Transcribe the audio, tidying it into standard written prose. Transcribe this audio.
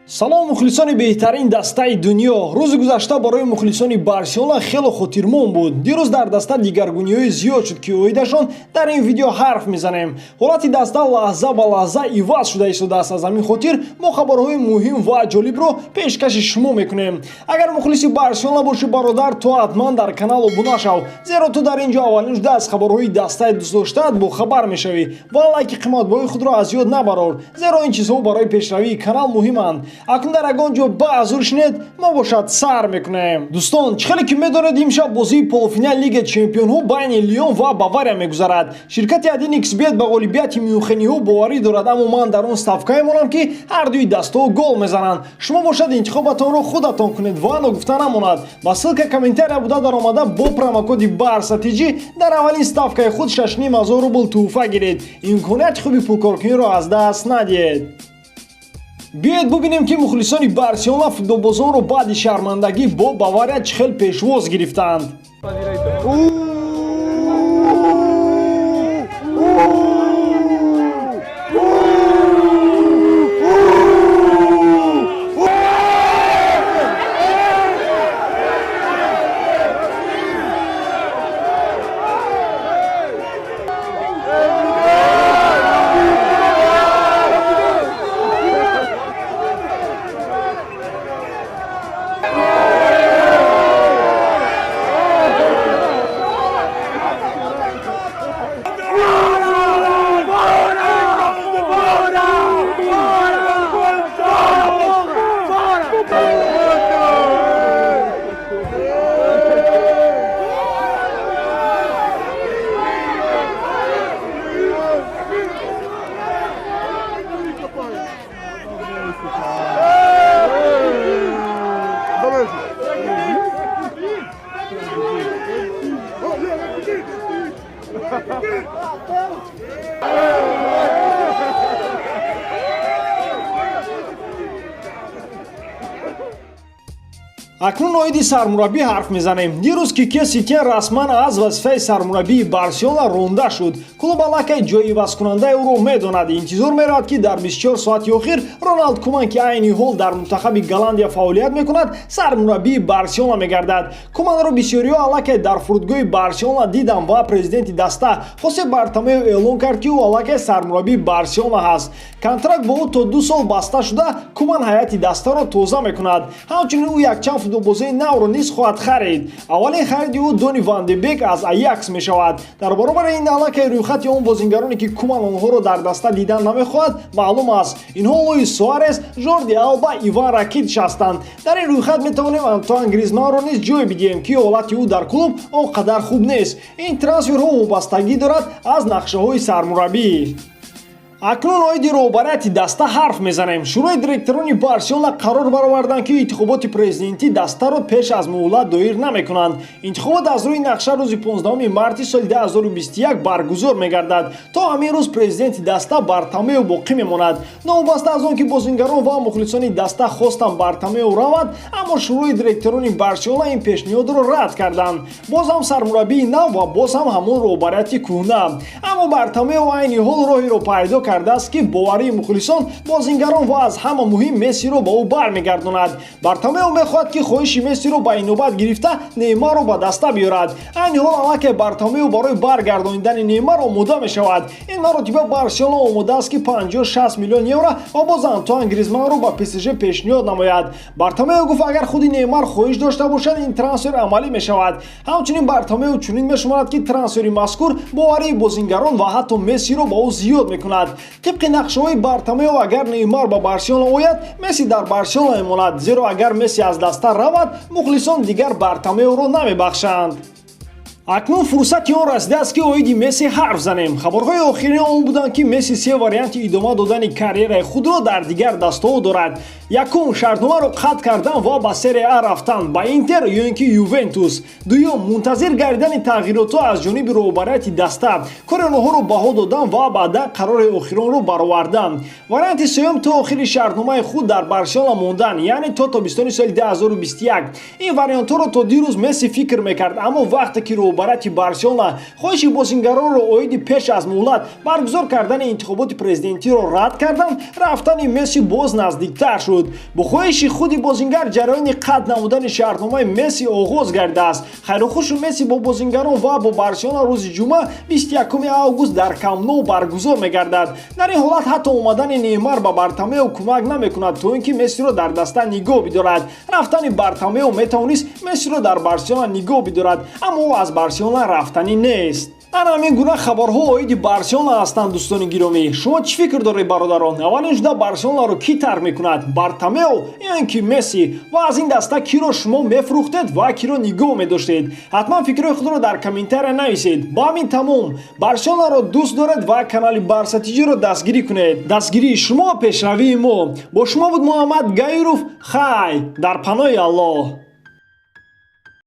Салом, мухлисони беҳтарин дастаи дунё. Рӯзи гузашта барои мухлисони Барселона хело хотирмон буд. Дирӯз дар даста дигаргуниҳои зиёд шуд, ки оидашон дар ин видео ҳарф мезанем. Ҳолати даста лаҳза ба лаҳза иваз шуда истодааст. Аз ҳамин хотир мо хабарҳои муҳим ва ҷолибро пешкаши шумо мекунем. Агар мухлиси Барселона бошӣ, бародар, то ҳатман дар канал обуна шав, зеро ту дар ин ҷо аввалин шуда аз хабарҳои дастаи дӯстдоштаат бохабар мешавӣ ва лайки қиматбоҳои худро аз ёд набарор, зеро ин чизҳо барои пешравии канал муҳиманд. Акнун дар ягон ҷо баъзур шинед, мо бошад сар мекунем. Дӯстон, чӣ хеле ки медонед, имшаб бозии полуфинали Лигаи чемпионҳо байни Лион ва Бавария мегузарад. Ширкати 1xBet ба ғолибияти мюнхениҳо боварӣ дорад, аммо ман дар он ставкае монам, ки ҳар дуи дастаҳо гол мезананд. Шумо бошад интихобатонро худатон кунед ва ногуфта намонад, ба ссылка комментария буда даромада, бо промокоди Барса ТЖ дар аввалин ставкаи худ 6,5 ҳазор рубл тӯҳфа гиред. Имконияти хуби пулкоркуниро аз даст надиҳед. Биёед бубинем, ки мухлисони Барселона футболбозонро баъди шармандагӣ бо Бавария чӣ хел пешвоз гирифтанд. Акнун оиди сармураббӣ ҳарф мезанем. Дирӯз Кике Сетиен расман аз вазифаи сармураббии Барселона ронда шуд. Клуб аллакай ҷои ивазкунандаи ӯро медонад. Интизор меравад, ки дар 24 соати охир Роналд Куман, ки айни ҳол дар мунтахаби Голландия фаъолият мекунад, сармураббии Барселона мегардад. Куманро бисёриҳо аллакай дар фурудгоҳи Барселона диданд ва президенти даста Хосе Бартомео эълон кард, ки ӯ аллакай сармураббии Барселона ҳаст. Контракт бо ӯ то 2 сол баста шуда, Куман ҳайати дастаро тоза мекунад. Ҳамчунин ӯ якчанд футболбозии навро низ хоҳад харид. Аввалин хариди ӯ Дони ван де Бек аз Аякс мешавад. Дар баробари ин аллакай рӯйхати он бозингароне, ки Куман онҳоро дар даста дидан намехоҳад, маълум аст. Инҳо Луис Суарес, Жорди Алба, Иван Ракитич ҳастанд. Дар ин рӯйхат метавонем Антуан Гризманро низ ҷой бидиҳем, ки ҳолати ӯ дар клуб он қадар хуб нест. Ин трансферҳо вобастагӣ дорад аз нақшаҳои сармураббӣ. Акнун оиди роҳбарияти даста ҳарф мезанем. Шӯрои директорони Барселона қарор бароварданд, ки интихоботи президентӣ дастаро пеш аз муҳлат доир намекунанд. Интихобот аз рӯи нақша рӯзи 15 марти соли 2021 баргузор мегардад. То ҳамин рӯз президенти даста Бартомео боқӣ мемонад. Новобаста аз он ки бозингарон ва мухлисони даста хостанд Бартомео равад, аммо шӯрои директорони Барселона ин пешниҳодро рад карданд. Боз ҳам сармураббии нав ва боз ҳам ҳамон роҳбарияти кӯҳна. Аммо Бартомео айни ҳол роҳеро пайдо кардааст, ки боварии мухлисон, бозингарон ва аз ҳама муҳим Мессиро ба ӯ бармегардонад. Бартомео мехоҳад, ки хоҳиши Мессиро ба инобат гирифта, Неймарро ба даста биёрад. Айни ҳол аллакай Бартомео барои баргардонидани Неймар омода мешавад. Ин маротиба Барселона омода аст, ки 50-60 миллион евро ва боз Антуан Гризманро ба ПСЖ пешниҳод намояд. Бартомео гуфт, агар худи Неймар хоҳиш дошта бошад, ин трансфер амалӣ мешавад. Ҳамчунин Бартомео чунин мешуморад, ки трансфери мазкур боварии бозингарон ва ҳатто Мессиро ба ӯ зиёд мекунад. Тибқи нақшаҳои Бартомео, агар Неймар ба Барселона ояд, Месси дар Барселона мемонад, зеро агар Месси аз даста равад, мухлисон дигар Бартомеоро намебахшанд. Акнун фурсати он расидааст, ки оиди Месси ҳарф занем. Хабарҳои охирини он буданд, ки Месси се варианти идома додани карьераи худро дар дигар дастаҳо дорад. Якум, шартномаро қатъ кардан ва ба Серия А рафтан, ба Интер ё ин ки Ювентус. Дуюм, мунтазир гардидани тағйиротҳо аз ҷониби роҳбарияти даста, кори онҳоро баҳо додан ва баъдан қарори охиронро баровардан. Варианти сеюм, то охири шартномаи худ дар Барселона мондан, яъне то тобистони соли 2021. Ин вариантҳоро то дирӯз Месси фикр мекард, аммо вақте ки Роҳбарияти Барселона хоҳиши бозингаронро оиди пеш аз муҳлат баргузор кардани интихоботи президентиро рад карданд, рафтани Месси боз наздиктар шуд. Бо хоҳиши худи бозингар ҷараёни қатъ намудани шартномаи Месси оғоз гардидааст. Хайрухушу Месси бо бозингарон ва бо Барселона рӯзи ҷумъа, 21 август, дар Камп Ноу баргузор мегардад. Дар ин ҳолат ҳатто омадани Неймар ба Бартомео кӯмак намекунад, то ин ки Мессиро дар даста нигоҳ бидорад. Рафтани Бартомео метавонист Мессиро дар Барселона нигоҳ бидорад, аммо ӯ аз Барселона рафтанӣ нест. Ана ҳамин гуна хабарҳо оиди Барселона ҳастанд, дӯстони гиромӣ. Шумо чӣ фикр доред, бародарон? Аввалин шуда Барселонаро кӣ тарк мекунад, Бартомео ё ин ки Месси? Ва аз ин даста киро шумо мефурӯхтед ва киро нигоҳ медоштед? Ҳатман фикрҳои худро дар комментария нависед. Ба ҳамин тамом. Барселонаро дӯст доред ва канали Барса ТЖ-ро дастгирӣ кунед. Дастгирии шумо пешравии мо. Бо шумо буд Муҳаммад Гаиров. Хай, дар паноҳи Аллоҳ.